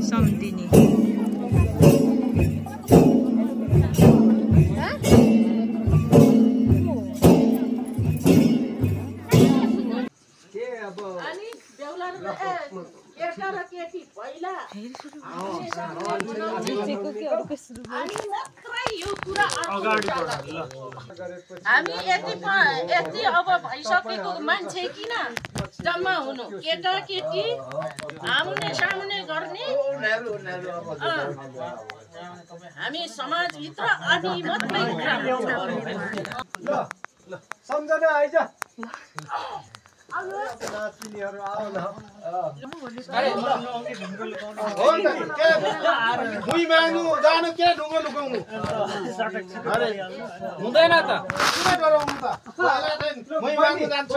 सम्धिनी हामी यति अब भइसकेको मान्छे किन जम्मा हुनु केटा केटी आउने सामुने गर्ने हामी समाजभित्र अनि मात्रै सम्झना आइज नाचिनीहरु आउ न मुई माग्नु जानु के ढुङ्गो लुकाउनु हुँदैन त किन डराउनु त मुई माग्नु जान्छु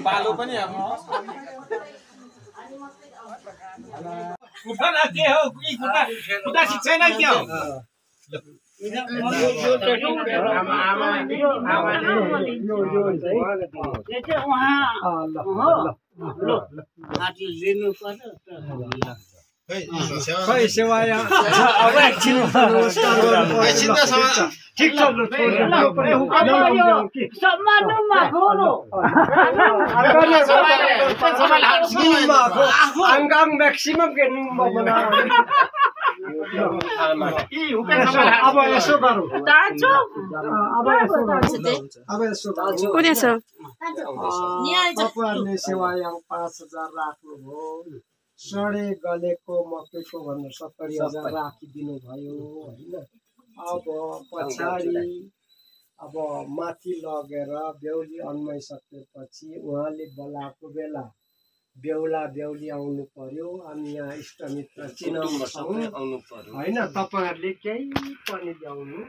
पालो पनि अब कुटा के हो कुटा शिक्षै नै के हो खै सेवा अब एकछिन ठिक छ anggang maksimum ke अब यसो गरौँ तपाईँहरूले सेवा यहाँ 5,000 राख्नुभयो सडे गलेको मकैको भन्नु 70,000 राखिदिनु भयो होइन अब पछाडि अब माथि लगेर बेहुली अन्माइसकेपछि उहाँले बोलाएको बेला बेहुला बेहुली आउनु पर्यो अनि यहाँ इष्टमित्र चिनाउनु होइन तपाईँहरूले केही पनि ल्याउनु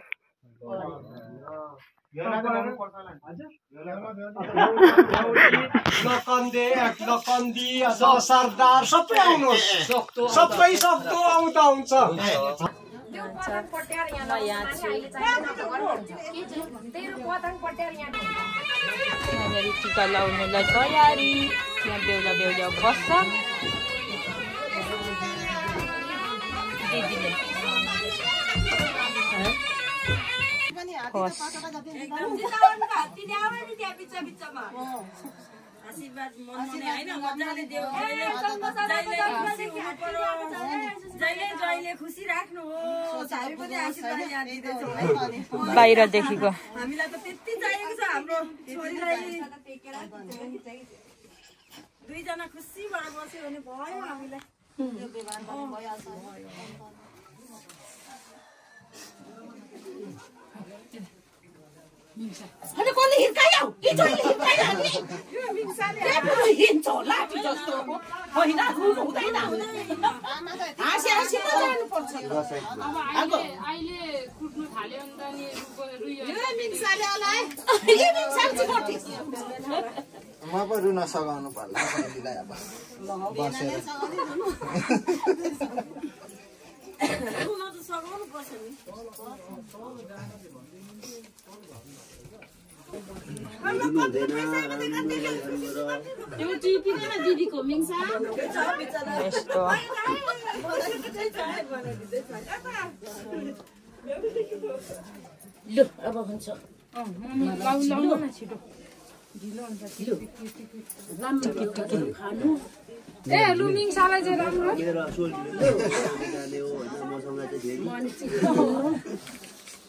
लकन्दी सरदार सबै आउनुहोस् सबै सक्दो आउँदा हुन्छ टिका लाउनुलाई तयारी यहाँ बेहुला बेहुला बस्छ आशीर्वाद मनमने हैन मजाले देऊ जहिले खुसी राख्नु हो हामी पनि आशीर्वाद यहाँ दिदैछौँ है बाहिर देखिको हामीलाई त त्यति चाहिएको छ हाम्रो छोरीलाई दुई जना खुसी भएर बस्यो भने भयो हामीलाई यो व्यवहार पनि भइहाल्छ अरे कसले हिर्कायो के जहिले हिर्कायो नि यो मिक्साले हिन्छ लाठी जस्तो होइन रुनु हुँदैन हाँसी हाँसी जानु पर्छ अब अहिले कुट्नु थाल्यो नि त नि रुयो यो मिक्साले आलाय यो मिक्साले चाहिँ म पो रुन सघाउनु पर्ला दिलाई अब बसेर रुन त सघाउनु पर्छ नि यो टिपिदैन दिदीको मिङ्सा यस्तो ल अब हुन्छ छिटो खानु ए लुमिङ साला चाहिँ राम्रो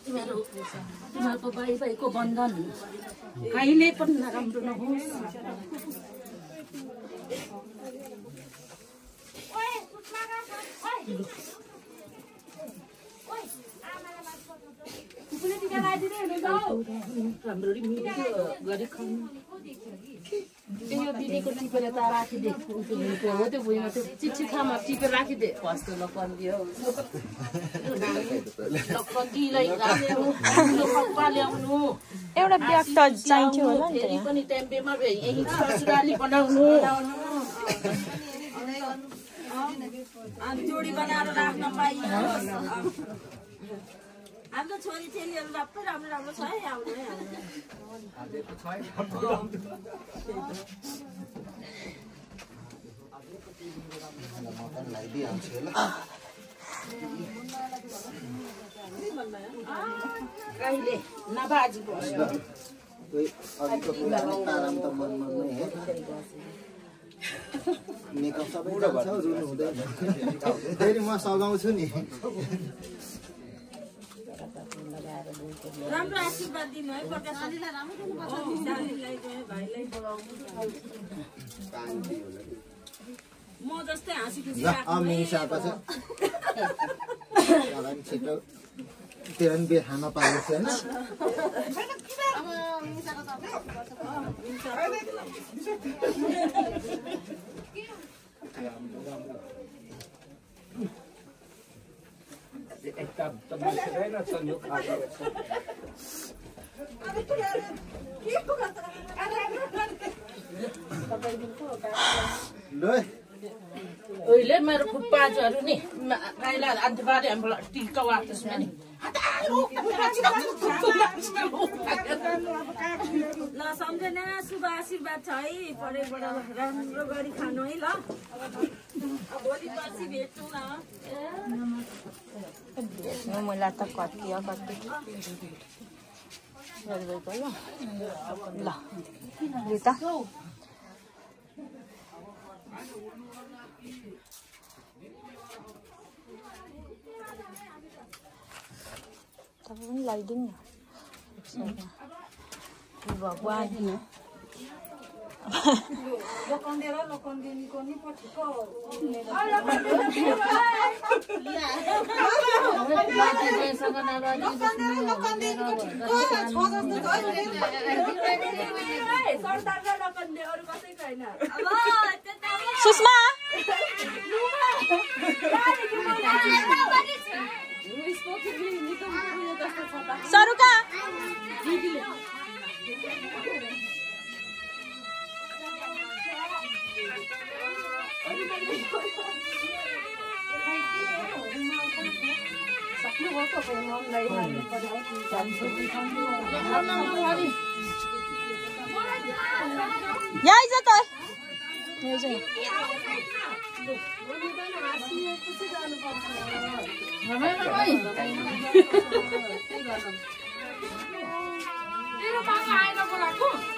तिमीहरूको बाई बाईको बन्धन कहिले पनि नराम्रो नहोस् यो दिदीको टिपेर त राखिदे हो त्यो भुइँमा त्यो चिठीखामा टिपेर राखिदे फस्टो लकन्दी हो लकन्दीलाई ल्याउनु एउटा ब्याग त चाहिन्छ होला नि फेरि पनि टेम्पेमा यही ससुराली बनाउनु जोडी बनाएर राख्न पाइयोस् हाम्रो छोरी चेलीहरू सबै राम्रो राम्रो छ है आउनु है कहिले नबाजी मेकअप सबै रुनु हुँदैन फेरि म सघाउँछु नि राम्रो आशीर्वाद दिनु है प्रकाशजीलाई राम्रो दिनुपर्छ साथीलाई भाइलाई म जस्तै हाँसी खुसी छिटो तेरो पनि बिहे खान पाएको छैन उहिले मेरो फुप्पाजुहरू नि गाईलाई अन्त्यबारे हाम्रो टिका वार्तसमा नि ल सम्झना शुभ आशीर्वाद छ है परेबाट राम्रो गरी खानु है ल भोलि पर्सि भेट्छौँ न मलाई त कति हो कति ल रिता तपाईं लाइदिनु न भगवान सुषमा सरुका यहाँ आइज त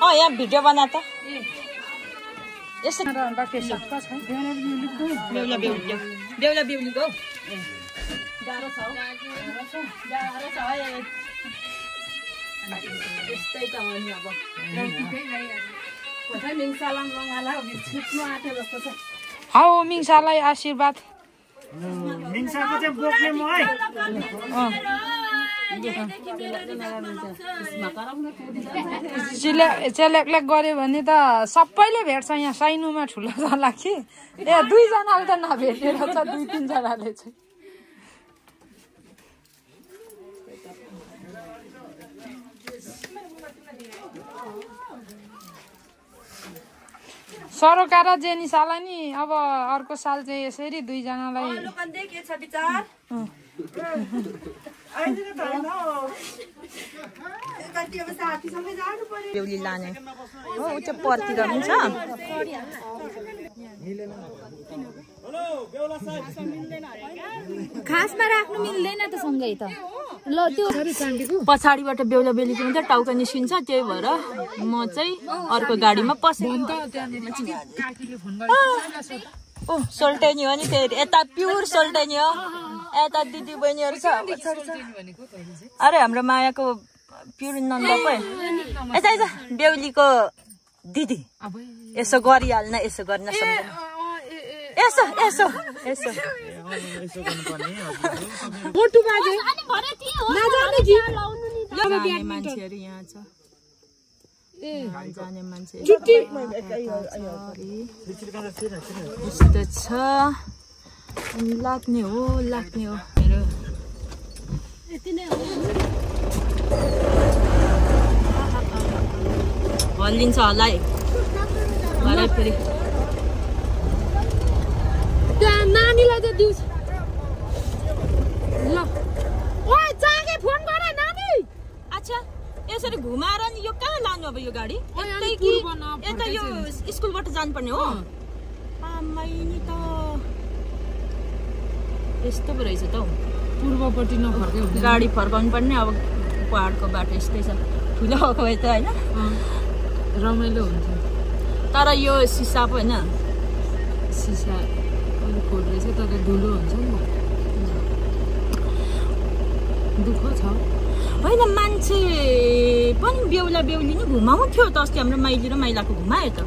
यहाँ भिडियो बना त बेहुला बेहुलीको यस्तै त हो नि अब हौ मिङ्सालाई आशीर्वाद मिङ्साको चाहिँ बोक्ने म है चेलेक्लेक गऱ्यो भने त सबैले भेट्छ यहाँ साइनुमा ठुलो जाला कि ए दुईजनाले त नभेटेर छ दुई तीनजनाले चाहिँ सरोका र जेनिसालाई नि अब अर्को साल चाहिँ यसरी दुईजनालाई बेहुली लाने हो उ चाहिँ पर्तिर पनि छ खासमा राख्नु मिल्दैन त सँगै त ल त्यो पछाडिबाट बेहुला बेहुलीको हुन्छ टाउका निस्किन्छ त्यही भएर म चाहिँ अर्को गाडीमा पसेँ ओ सोल्टेनी हो नि फेरि यता प्युर सोल्टेनी हो यता दिदी बहिनीहरू छ अरे हाम्रो मायाको प्युर नन्दको यता यता बेहुलीको दिदी यसो गरिहाल्न यसो गर्न सक्दैन यसो यसो यसो मोटु बाजे नजाने कि जाने मान्छेहरू यहाँ छ जाने मान्छे यस्तो छ लाग्ने हो मेरो हल्लिन्छ होला है भरे फेरि नानीलाई त दिउँछ ल ओ जागे फोन गरे नानी अच्छा यसरी घुमाएर नि यो कहाँ लानु अब यो गाडी यतै कि यता यो स्कुलबाट जानुपर्ने हो आमै नि त यस्तो पो रहेछ त हौ पूर्वपट्टि नफर्कै हुँदैन गाडी फर्काउनु पर्ने अब पहाडको बाटो यस्तै छ ठुलो भएको भए त होइन रमाइलो हुन्छ तर यो सिसा पो होइन सिसा अलिक खोल्दैछ तर धुलो हुन्छ नि दुःख छ होइन मान्छे पनि बेहुला बेहुली नि घुमाउँथ्यो त अस्ति हाम्रो माइली र माइलाको घुमायो त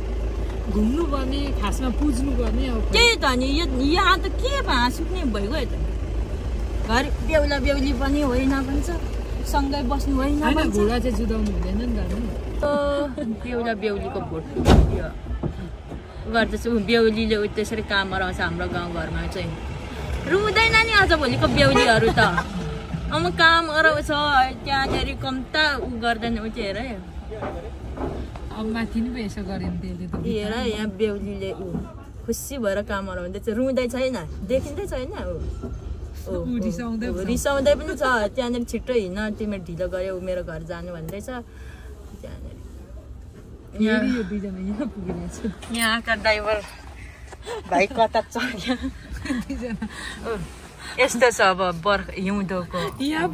घुम्नु पर्ने खासमा पुज्नु पर्ने अब त्यही त नि यहाँ त के हाँसुक्ने भइगयो त घर बेहुला बेहुली पनि होइन भन्छ सँगै बस्नु होइन घोडा चाहिँ जुदाउनु हुँदैन नि त बेहुला बेहुलीको भोट गर्दैछु बेहुलीले त्यसरी काम गराउँछ हाम्रो गाउँघरमा चाहिँ रुँदैन नि आजभोलिको बेहुलीहरू त अब काम गराउँछ त्यहाँनिर कम्ता उ गर्दैन उ चाहिँ हेर अब माथि नि यसो गरिन् त्यसले त हेर यहाँ बेहुलीले ऊ खुसी भएर काम गराउँदैछ रुँदै छैन देखिँदै छैन रिसाउँदै पनि छ त्यहाँनिर छिट्टो हिँड्न तिमीहरू ढिलो गऱ्यौ मेरो घर जानु भन्दैछ त्यहाँनिर यहाँका ड्राइभर भाइ कता चढ्यो यस्तो छ अब बर्खा हिउँदोको यहाँ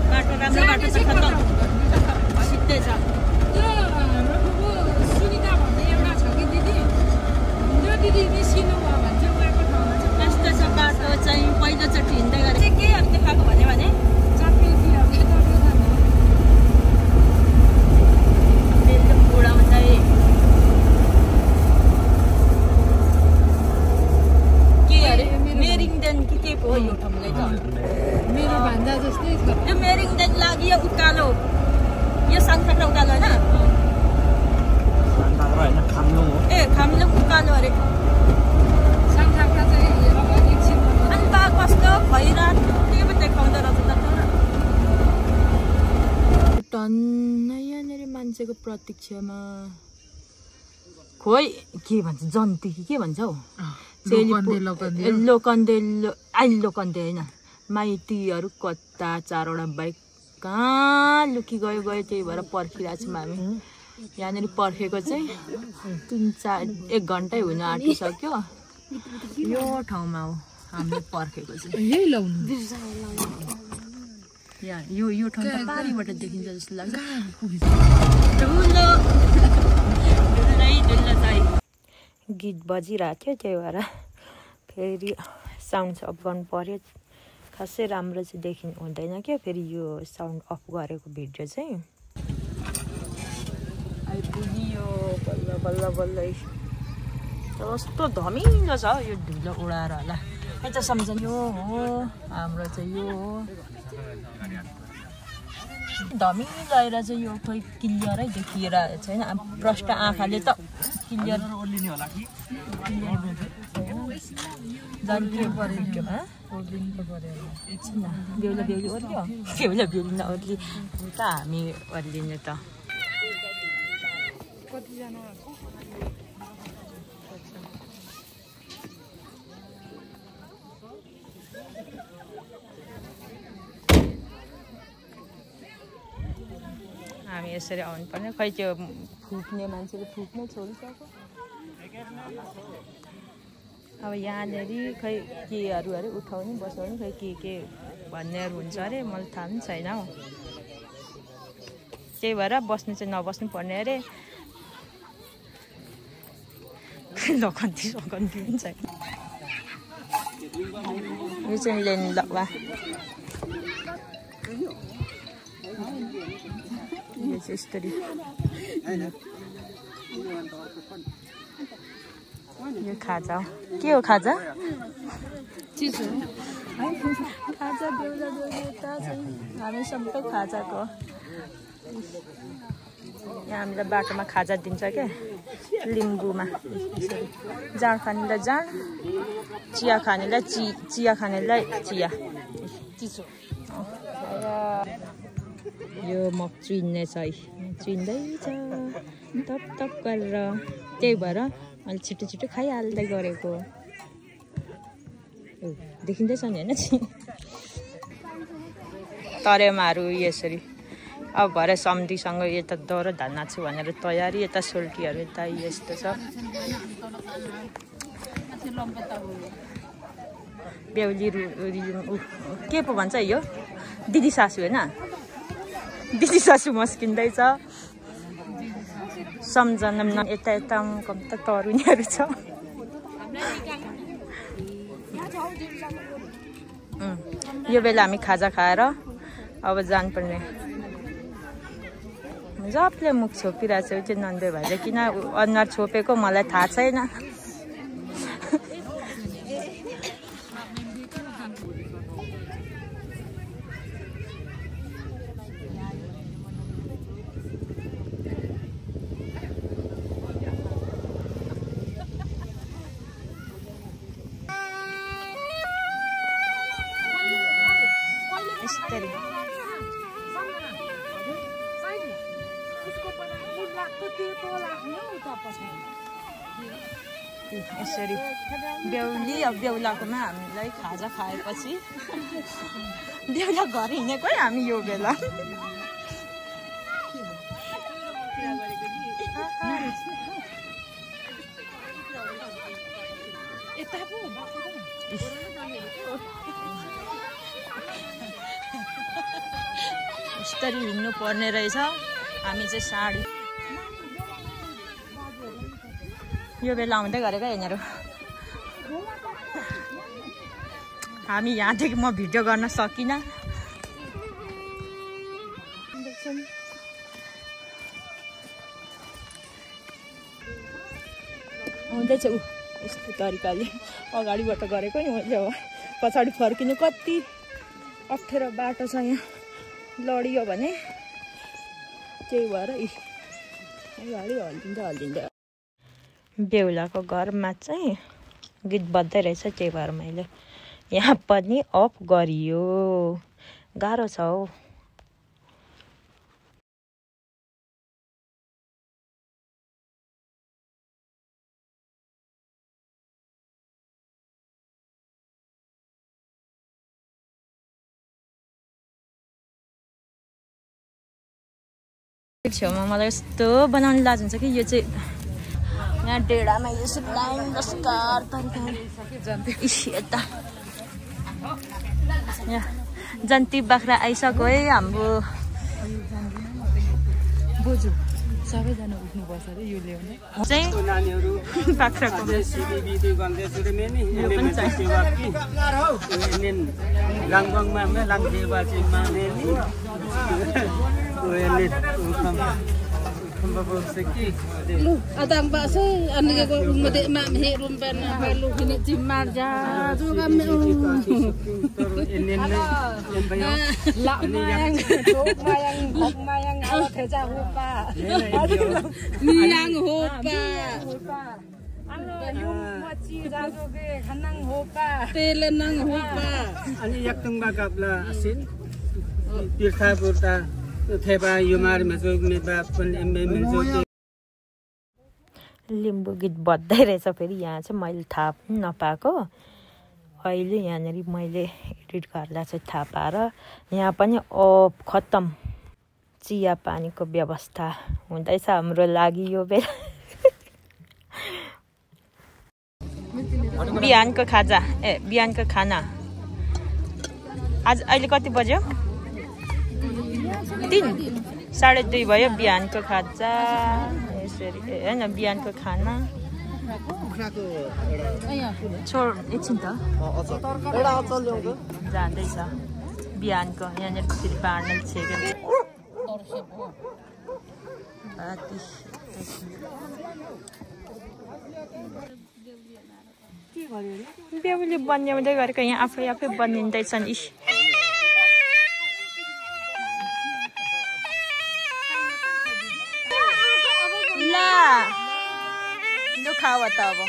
बाटो राम्रो बाटो छ खतम सिधै छ सुनिता भन्ने एउटा छ कि दिदी त्यो दिदी निस्किनु भयो भने चाहिँ उहाँको ठाउँमा चाहिँ यस्तो छ बाटो चाहिँ पहिलोचोटि हिँड्दै गरेको चाहिँ केहरू देखाएको भने यो ठाउँलाई त मेरो भन्दा जस्तै छ यो मेरिङदेखि लागि यो उकालो यो सानफाक्रा उकालो होइन ए खामलुङ उकालो अरे सानफाक्रा चाहिँ अब एकछिन अनि बा कस्तो भइरहेको के पो देखाउँदो रहेछ त टन्न यहाँनिर मान्छेको प्रतीक्षामा खोइ के भन्छ जन्ती के भन्छ हौ लोकन्दे होइन माइतीहरू कता 4वटा बाइक कहाँ लुकी गयो त्यही भएर पर्खिरहेको छौँ हामी यहाँनिर पर्खेको चाहिँ 1 घन्टै हुन आँटिसक्यो यो ठाउँमा हो हामीले पर्खेको चाहिँ यही लाउनु यहाँ यो ठाउँ त पारिबाट देखिन्छ जस्तो लाग्छ गीत बजिरहेको थियो त्यही भएर फेरि साउन्ड अफ गर्नु पर्यो खासै राम्रो चाहिँ देखिनु हुँदैन क्या फेरि यो साउन्ड अफ गरेको भिडियो चाहिँ आइपुग्यो बल्ल बल्ल बल्लै कस्तो धमिलो छ यो धुलो उडाएर होला है त सम्झ यो हो हाम्रो चाहिँ यो हो धमिलो आएर चाहिँ यो खोइ क्लियरै देखिएर छैन प्रष्ट आँखाले त क्लियर ओर्लिने होला कि जान्थ्यो परेमा एकछिन बेहुला बेहुली ओर्ल्यो बेहुला बेहुली नओर्ली त हामी ओर्लिने त कतिजना हामी यसरी आउनु पर्ने खै त्यो फुक्ने मान्छेले फुक्नै छोडिसक्यो अब यहाँनिर खै केहरू अरे उठाउने बसाउने खै के भन्नेहरू हुन्छ अरे मलाई थाहा पनि छैन हौ त्यही भएर बस्नु चाहिँ नबस्नु पर्ने अरे लगन्ती पनि छैन यो चाहिँ लेन लवा यो चाहिँ यस्तरी यो खाजा हो के हो खाजा चिज हो खाजा बेहुला बेहुली हामी सबै खाजाको यहाँ हामीलाई बाटोमा खाजा दिन्छ क्या लिम्बूमा जाँड खानेलाई जाँड चिया खानेलाई चिया खानेलाई चिया चिसो यो मग चुइन्ने छ चुइँदैछ तप तप गरेर त्यही भएर मैले छिटो छिटो खाइहाल्दै गरेको देखिँदैछ नि होइन तरेमाहरू यसरी अब भरे सम्धीसँग यता दौरा धान्न छु भनेर तयारी यता सोल्टीहरू यता यस्तो छ बेहुली के पो भन्छ यो दिदी सासू होइन दिदी सासू मस्किँदैछ सम्झना यता यता कम त तरुनीहरू छ यो बेला हामी खाजा खाएर अब जानुपर्ने जबले मुख छोपिरहेको छ त्यो नन्दे भाइले किन अनुहार छोपेको मलाई थाहा छैन यसरी बेहुली अब बेहुलाकोमा हामीलाई खाजा खाएपछि बेहुला घर हिँडेको हामी यो बेला यसरी हिँड्नु पर्ने रहेछ हामी चाहिँ साडी यो बेला आउँदै गरेको यिनीहरू हामी यहाँदेखि म भिडियो गर्न सकिनँ आउँदैछ ऊ यस्तो तरिकाले अगाडिबाट गरेको नि मैले अब पछाडि फर्किनु कति अप्ठ्यारो बाटो छ यहाँ लडियो भने त्यही भएर अगाडि हल्लिँदै बेहुलाको घरमा चाहिँ गीत बज्दै रहेछ त्यही भएर मैले यहाँ पनि अफ गरियो गाह्रो छ हौ छेउमा मलाई यस्तो बनाउनु लाज हुन्छ कि यो चाहिँ यहाँ डेढामा यसो लाइन नस्कार यता यहाँ जन्ती बाख्रा आइसक्यो है हाम्रो बोजू सबैजना उठ्नुपर्छ अरे यो ल्याउने चाहिँ बाख्राको Adang bakso ane ko umade ma herum pen halu hini cimar ja juga me la mayang thok mayang awat heja hopa niyang hopa anu machi ja joge khanang hopa telenang hopa ani yaktung ba gabla asin tirtha burta थेबा युमार मेजोग मेबा पनि एमबे मेजोग लिम्बू गीत बज्दै रहेछ फेरि यहाँ चाहिँ मैले थाहा पनि नपाएको अहिले यहाँनिर मैले एडिट गर्दा चाहिँ थाहा पाएर यहाँ पनि अफ खत्तम चिया पानीको व्यवस्था हुँदैछ हाम्रो लागि यो बेला बिहानको खाजा बिहानको खाना आज अहिले कति बज्यो 3:30 भयो बिहानको खाजा यसरी हैन बिहानको खाना छोड एकछिन त एउटा अचल ल्याउँछु जाँदैछ बिहानको यहाँनिर फेरि बाँड्न छेक्यो बेहुली बन्याउँदै गरेको यहाँ आफै बनिँदैछन् इस लु खाऊ त अब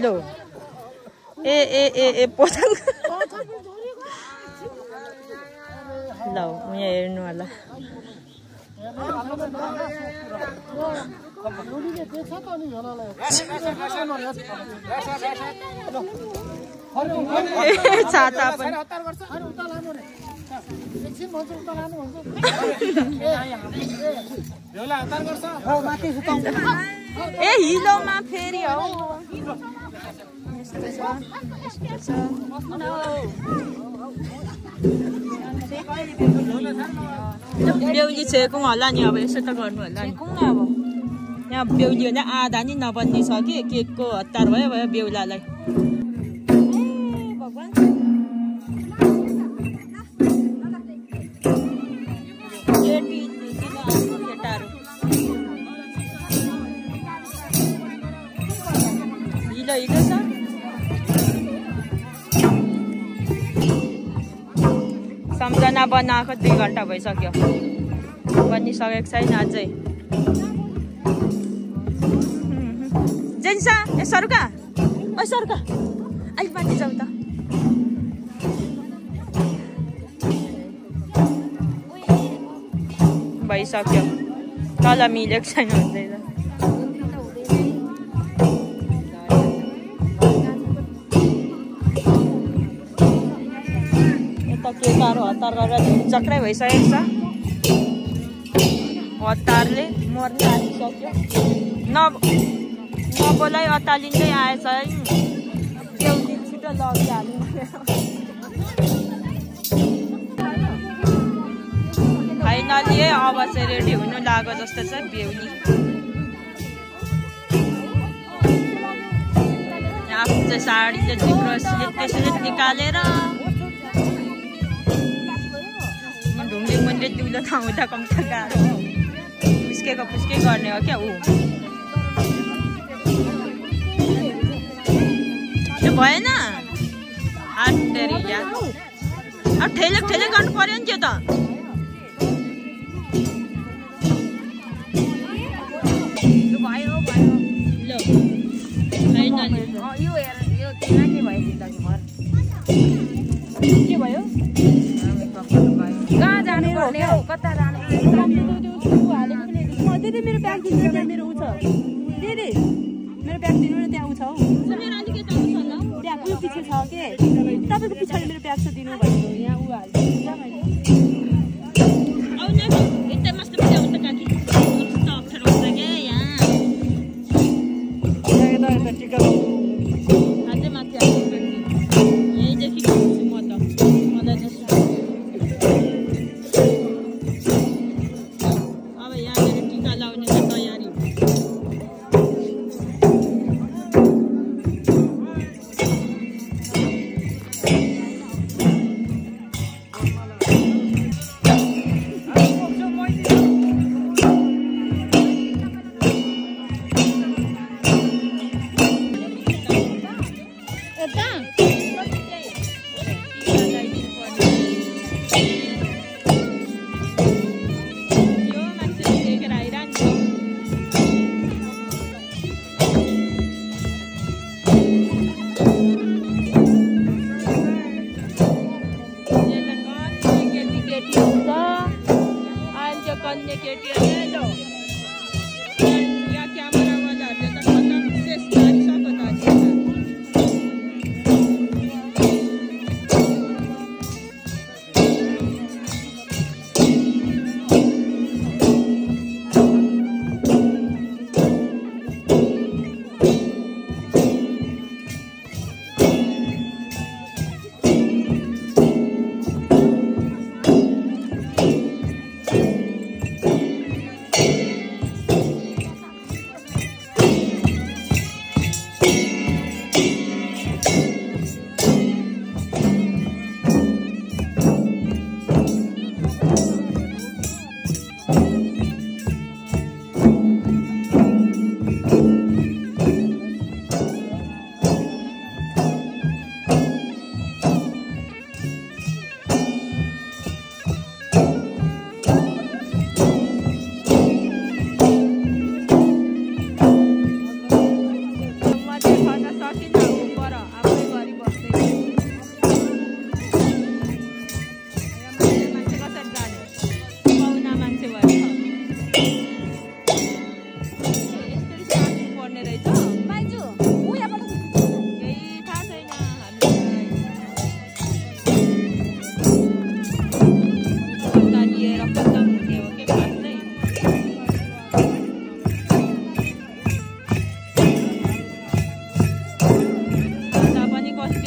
लो ए पोथाङ ल यहाँ हेर्नु होला छाता पनि ए हिलोमा फेरि हौ यस्तो छ बेहुली छेकौँ होला नि अब यसो त गर्नु होला नि अब यहाँ बेहुली भने आधा नि नबन्ने छ कि केकको हतार भयो बेहुलालाई भगवान् केटाहरू हिलो हिलो छ सम्झना बनाएको 2 घन्टा भइसक्यो बनिसकेको छैन अझै जेन्सा ए सरुका ओ सरुका अलिक माथि जाउँ त भइसक्यो तल मिलेको छैन हुँदैन केटाहरू हतार गरेर चक्रै भइसकेको छ हतारले मर्न आइसक्यो नबोलाई अतालिँदै आएछ है बेहुली छिटो लगिहाल्नु फाइनली अब चाहिँ रेडी हुनु लाग्यो जस्तो छ बेहुली आफ्नो चाहिँ साडीले जिब्रो त्यसरी निकालेर ढुङ्गे मुन्ले दिउलो नहुँदा कम्ती गाह्रो फुस्के गर्ने हो क्या ऊ त्यो भएन हाटेरिया अब ठेले गर्नु पर्यो नि त्यो त के भयो कहाँ जाने पर्ने हो कता जाने दिदी मेरो ब्याग दिनु त्यहाँ मेरो उ छ दिदी मेरो ब्याग दिनु न त्यहाँ उ छ हौ त्यहाँ उयो पछि छ के तपाईँको पछाडि मेरो ब्याग छ दिनु भनेको यहाँ उ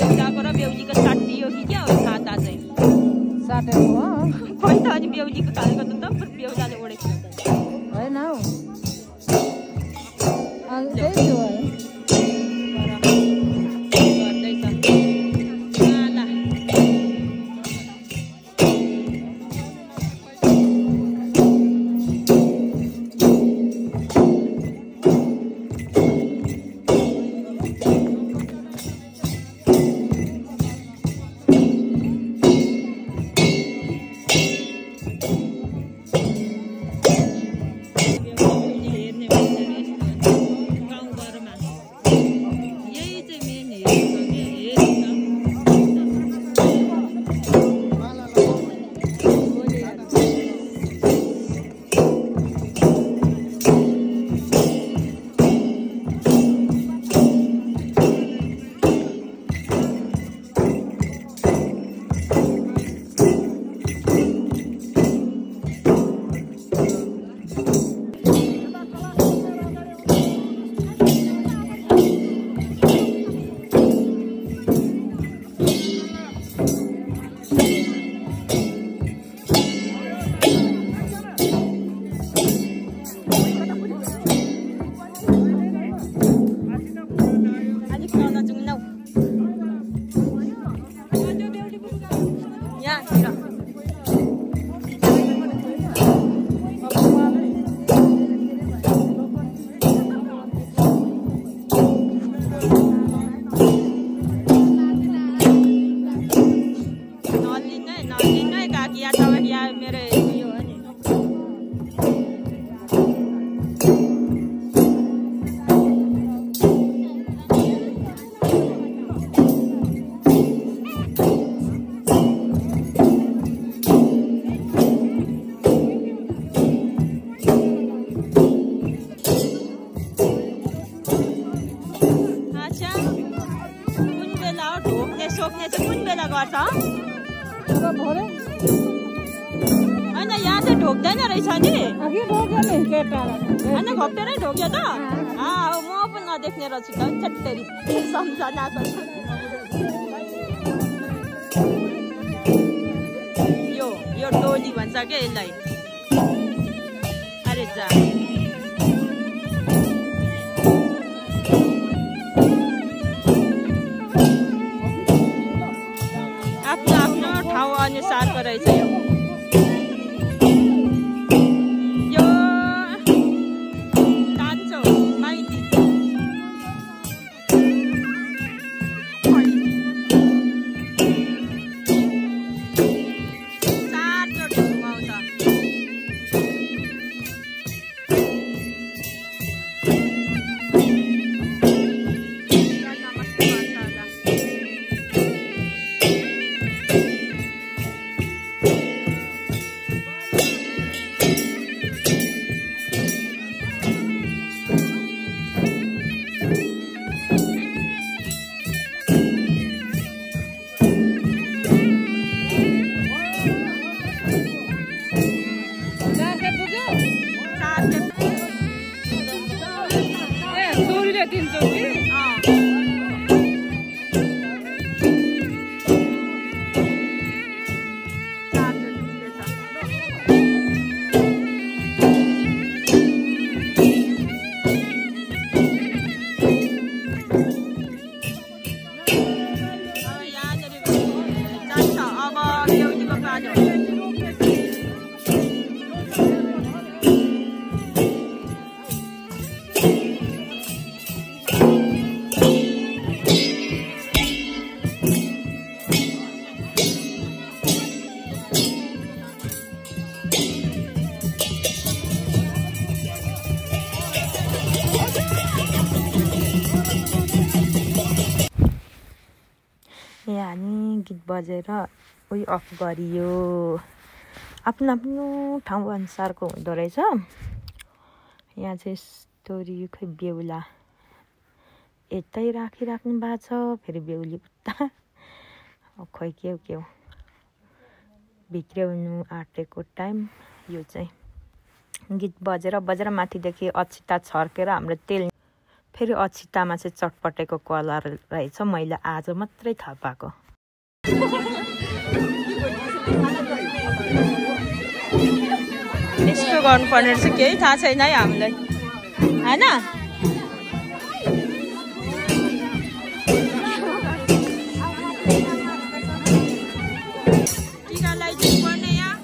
बेहुलाको र बेहुलीको साटियो कि क्या हो खाता चाहिँ साटेको खोइ त अनि बेहुलीको खालेको त बेहुलाले ओढेको होइन हौ त्यही थियो होइन यहाँ चाहिँ ढोक्दैन रहेछ नि होइन घोप्टेरै ढोक्यो त म पनि नदेख्ने रहेछु त चट्टेरी सम्झना यो टोली भन्छ क्या यसलाई अरे जा आफ्नो आफ्नो ठाउँ अनुसारको रहेछ यो कान्छो माइती चारचोटि घुमाउँछ गीत बजेर उही अफ गरियो आफ्नो आफ्नो ठाउँ अनुसारको हुँदो रहेछ यहाँ चाहिँ स्टोरी खै बेहुला यतै राखिराख्नु भएको छ फेरि बेहुली उता खै के हो भित्र्याउनु आँटेको टाइम यो चाहिँ गीत बजेर माथिदेखि अक्षता छर्केर हाम्रो तेल फेरि अछिटामा चाहिँ चटपटेको कलर रहेछ मैले आज मात्रै थाहा पाएको यस्तो गर्नुपर्ने रहेछ केही थाहा छैन है हामीलाई हैन टिका लगाइदिनु पर्ने यहाँ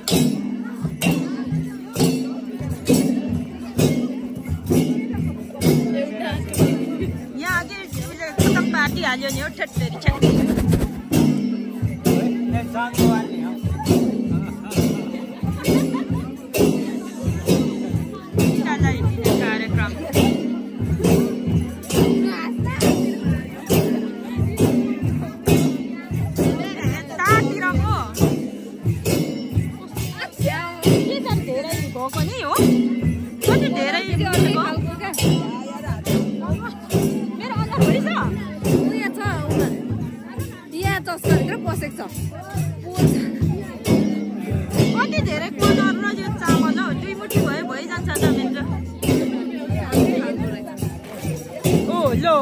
अघि खुतक पार्टी हाल्यो नि हो ठेट्टेरी ठेट्टेरी कति धेरै कलर र यो चामल हौ 2 मुठी भइजान्छ त मित्र ओ लो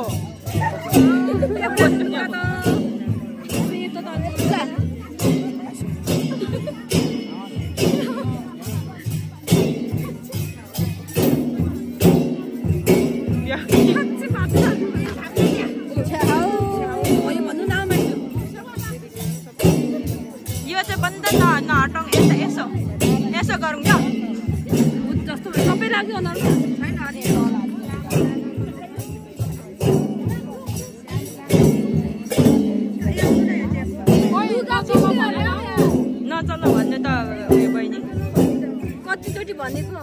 नचल्नु भन्ने त उयो बहिनी कतिचोटि भनेको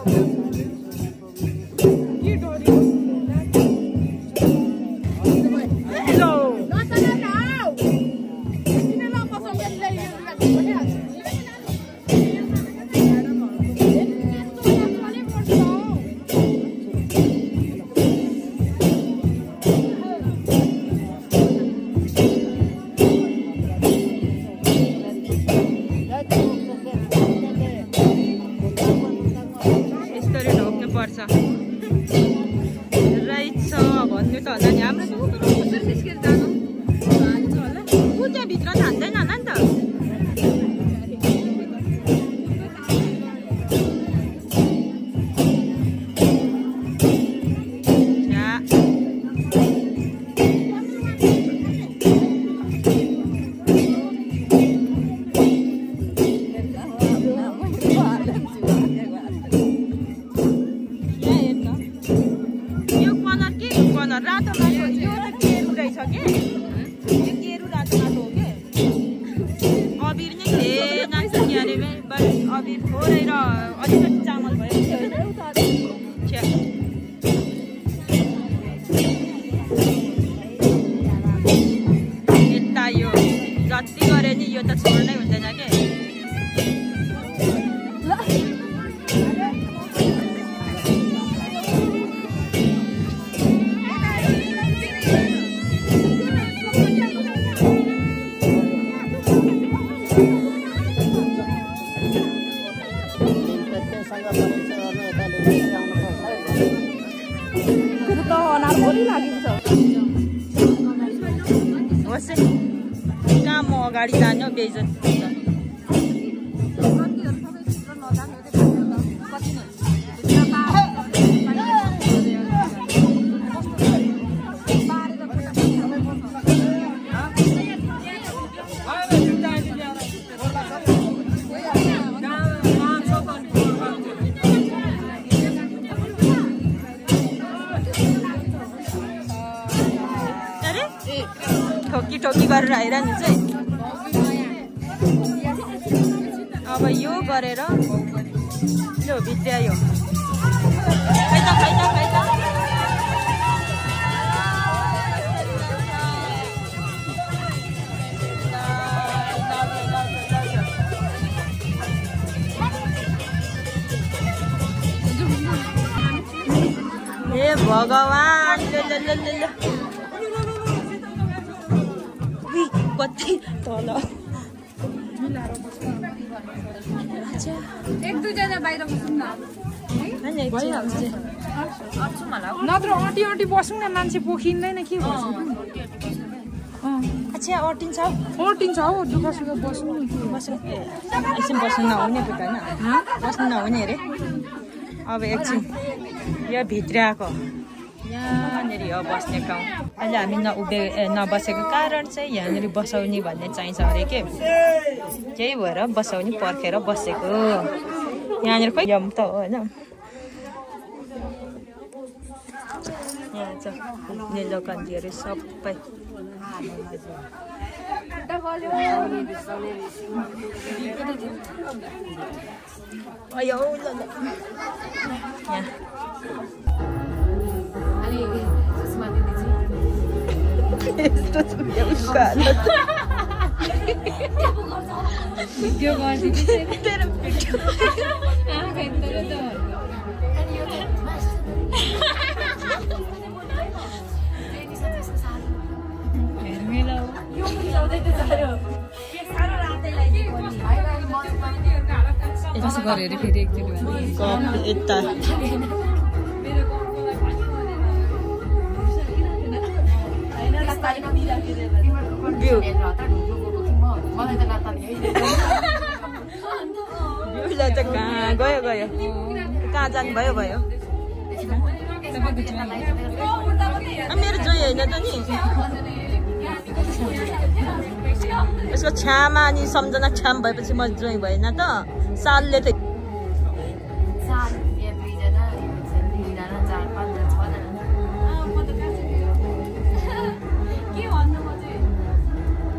कहाँ म अगाडि जानु बेइज्जत ठोकी गरेर आइरहनु चाहिँ अब यो गरेर यो भित्र्यायो खै त हे भगवान कति तल एक दुईजना बाहिर बस्नु न नत्र अटी अटी बसौँ न मान्छे पोखिँदैन के गर्छ अच्छा अटिन्छ अटिन्छ हौ दुःख सुख बस्नु बस्नु एकछिन बस्नु नहुने पो त होइन बस्नु नहुने अरे अब एकछिन यो भित्र आएको यहाँनिर हो बस्ने ठाउँ अहिले हामी नबसेको कारण चाहिँ यहाँनिर बसाउने भन्ने चाहिन्छ अरे के त्यही भएर बसाउने पर्खेर बसेको यहाँनिर खोइ यम त हो होइन यहाँ छ निलोकन्जीहरू सबै अयो ल भिडियो यसो गरेर फेरि एकचोटि यता भ्यूलाई त कहाँ गयो कहाँ जानुभयो भयो मेरो जोइ होइन त नि यसको छ्यामा अनि सम्झना छ्याम भएपछि म जोइ भएन त सालले त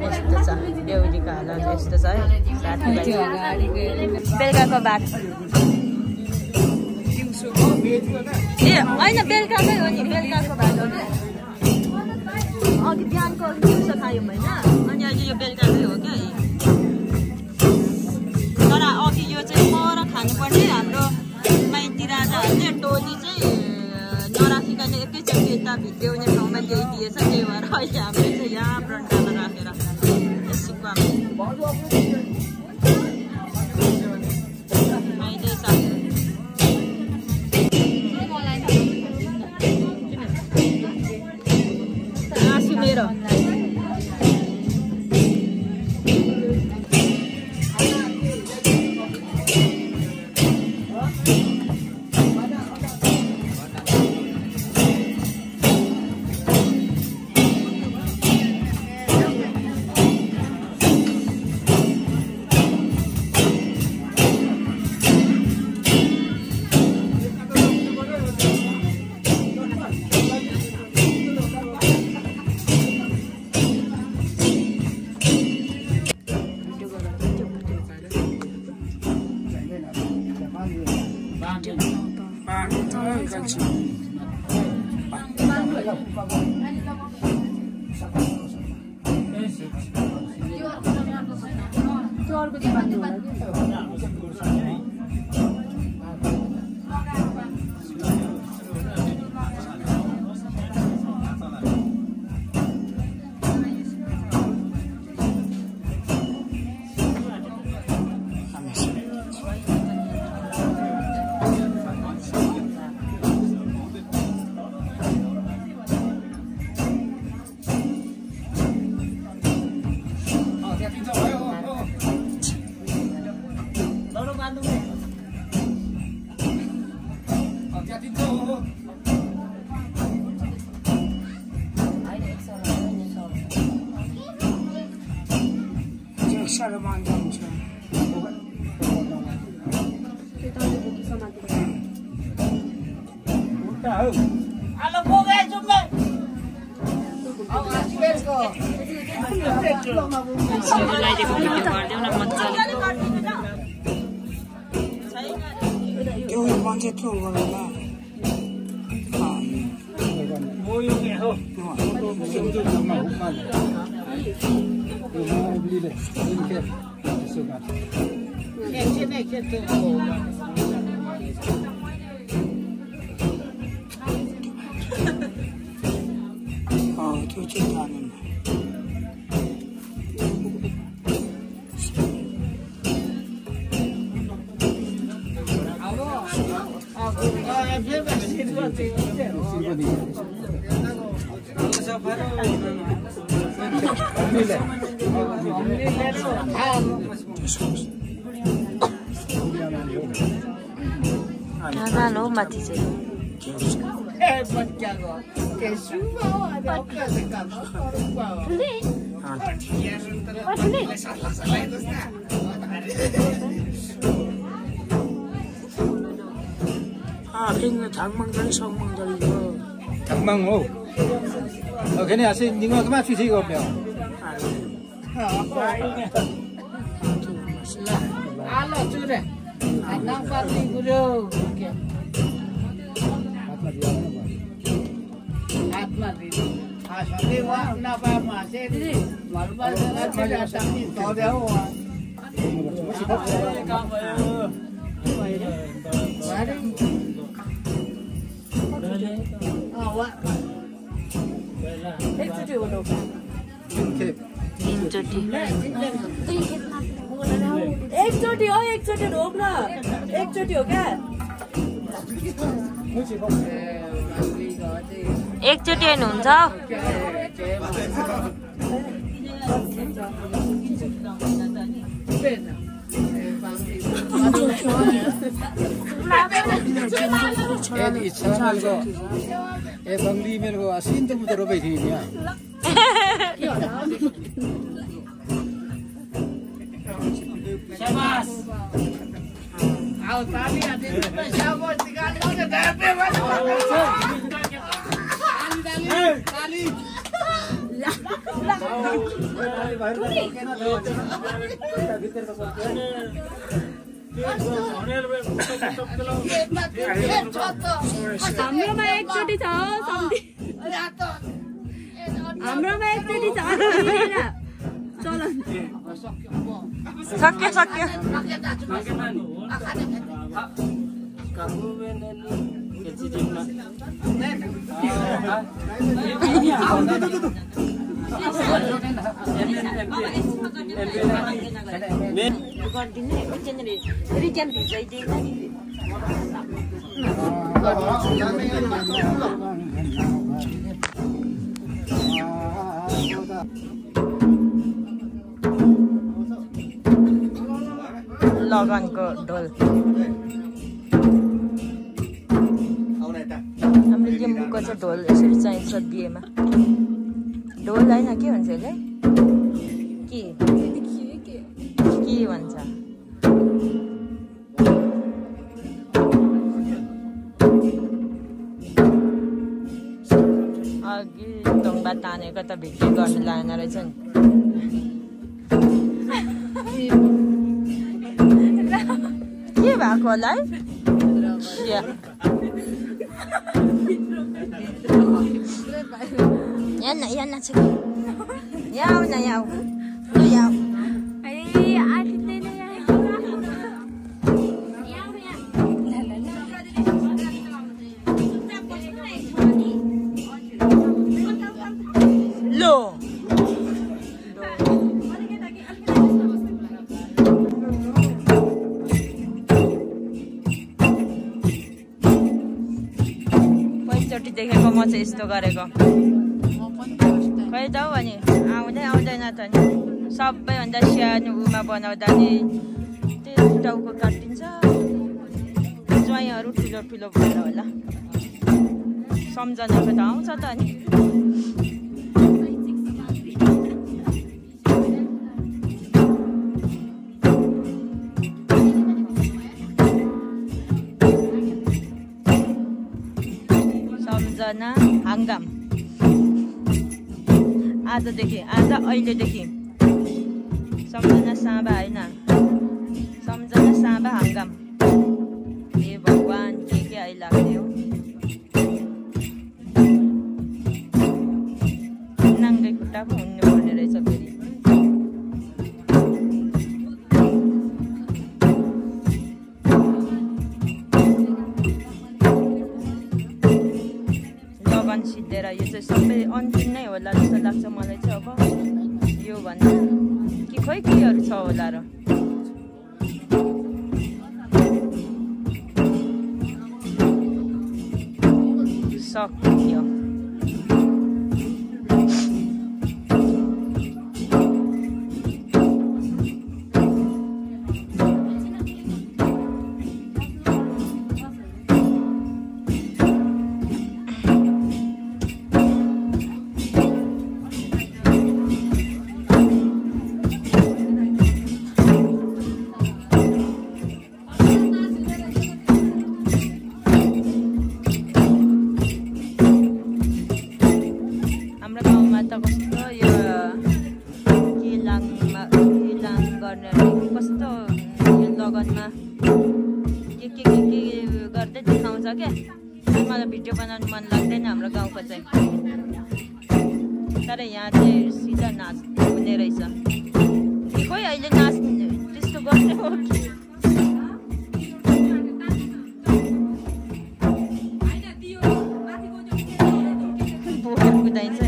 यस्तो छ बेहुलीको हालत यस्तो छ है बेलुकाको भात ए होइन बेलुकाकै हो नि बेलुकाको भात हो क्या अघि बिहानको दिउँसो खायौँ होइन अनि अहिले यो बेलुकाकै हो क्या तर अघि यो चाहिँ पर खानुपर्ने हाम्रो माइती राजाहरूले टोली चाहिँ नराखिकन एकैचोटि यता भित्र्याउने ठाउँमा ल्याइदिएछ त्यही भएर अहिले हामीले चाहिँ यहाँ ब्रन्डामा राखेर यसुको आँसु मेरो हो माथि चाहिँ 장망 오. 걔네 아시 닝어 그만 주시고 오면. 알아 주래. 안 빨리 그려. आत्मा दीदी आशा वा ना पा मासे दीदी मलबा जरा चला तमी तो दे हो एकचोटि हो एकचोटि रोक न एकचोटि हो क्या एकचोटि हेर्नुहुन्छ ए बंगली मेरो असिन त म त रोबै थिए नि शाबाश आओ ताली आदि शाबाश निकाल के दे पे ताली हाम्रोमा एकचोटि छ हाम्रोमा एकचोटि छ चल सक्यो सक्यो लगानको ढोल हाम्रो लिम्बूको चाहिँ ढोल यसरी चाहिन्छ बिहेमा ढोल होइन के भन्छ यसलाई के भन्छ अघि टोङ्बा तानेको त भित्री गर्नु लागेन रहेछ नि के भएको होला है यहाँ नाचेको यहाँ आऊ न यहाँ आऊ यहाँ आऊ देखेको म चाहिँ यस्तो गरेको खै त हौ अनि आउँदैन त नि सबैभन्दा सानो उमा बनाउँदा नि त्यो टाउको काटिन्छ ज्वाइँहरू ठुलो ठुलो भएर होला सम्झनाको त आउँछ त नि हाङ्गाम आजदेखि अहिलेदेखि सम्झना साँबा होइन सम्झना साँबा हाङ्गाम हे भगवान् के आइलाग्ने हो नाङ्गै खुट्टा पो हुनु पर्ने रहेछ फेरि सिद्धेर यो चाहिँ सबै अन्तिम नै होला जस्तो लाग्छ मलाई चाहिँ अब यो भन्दा कि खोइ केहरू छ होला र सक्यो। मलाई भिडियो बनाउनु मन लाग्दैन हाम्रो गाउँको चाहिँ, तर यहाँ चाहिँ सिधा नाच हुने रहेछ। खोइ अहिले नाच त्यस्तो गर्ने हो कि बोकेर कुदाइन्छ।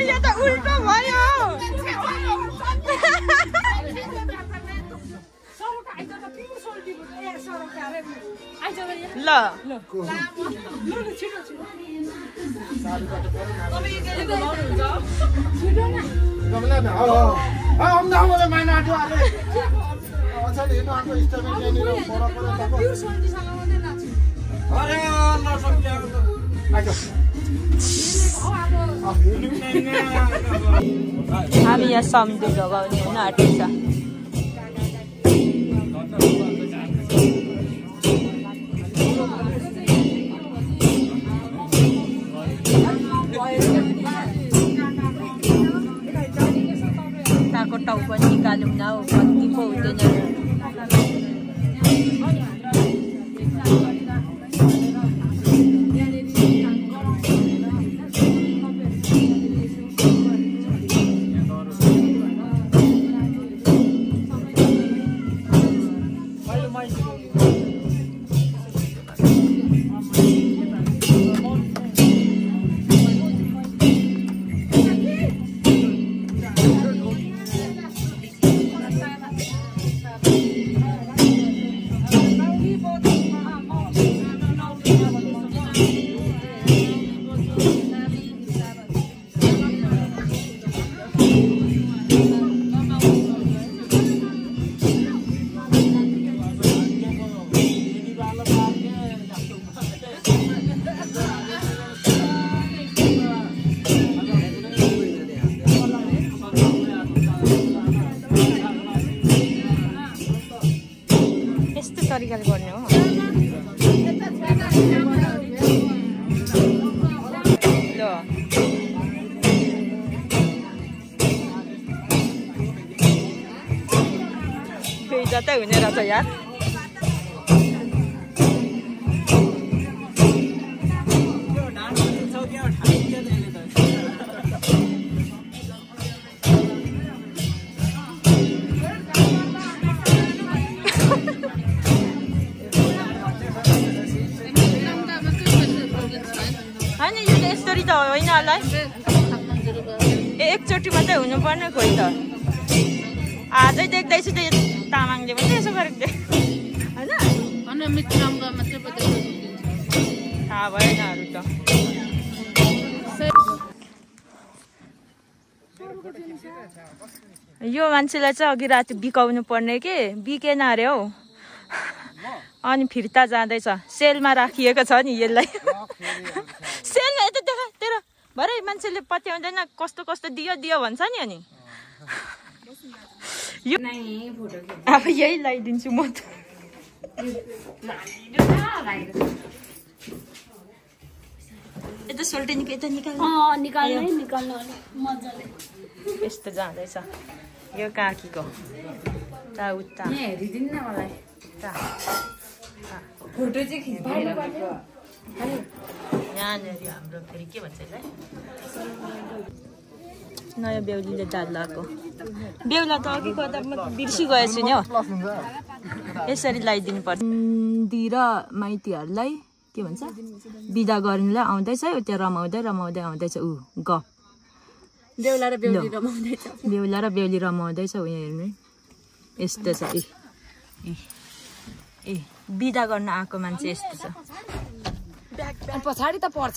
यो त उल्टो भयो। ल हामी यहाँ सम्झु लगाउने हुन आँटेको छ। ताको टाउ पनि निकालौँ न हौ, कति पो हुँदैन। तरिकाले गर्ने हो। ल फेरि जतै हुने रहेछ यार। होइन होला एकचोटि मात्रै हुनुपर्ने खोइ त। आजै देख्दैछु त तामाङले पनि यसो गरेको थिएँ होइन, थाहा भएन अरू त। यो मान्छेलाई चाहिँ अघि राति बिकाउनु पर्ने के बिकेन अरे हौ, अनि फिर्ता जाँदैछ। सेलमा राखिएको छ नि यसलाई। सेलमा यता देखा तेरो भरे मान्छेले पत्याउँदैन कस्तो कस्तो दियो दियो भन्छ नि। अनि अब यही लगाइदिन्छु म त यता सोल्टेनीको यता निकाल्नु यस्तो जाँदैछ यो काकीको ता उता हेरिदिनु न मलाई फोटो चाहिँ खिच्नु यहाँनिर हाम्रो फेरि के भन्छ यसलाई नयाँ बेहुलीले दाल लगाएको बेहुला त अघिको त म बिर्सिगएछु नि हौ यसरी लगाइदिनु पर्छ र माइतीहरूलाई के भन्छ बिदा गर्नुलाई आउँदैछ त्यो रमाउँदै आउँदैछ ऊ गफ बेहुला र बेहुली रमाउँदैछ ऊ हेर्नु यस्तो छ ए बिदा गर्न आएको मान्छे यस्तो छ पछाडि त पर्छ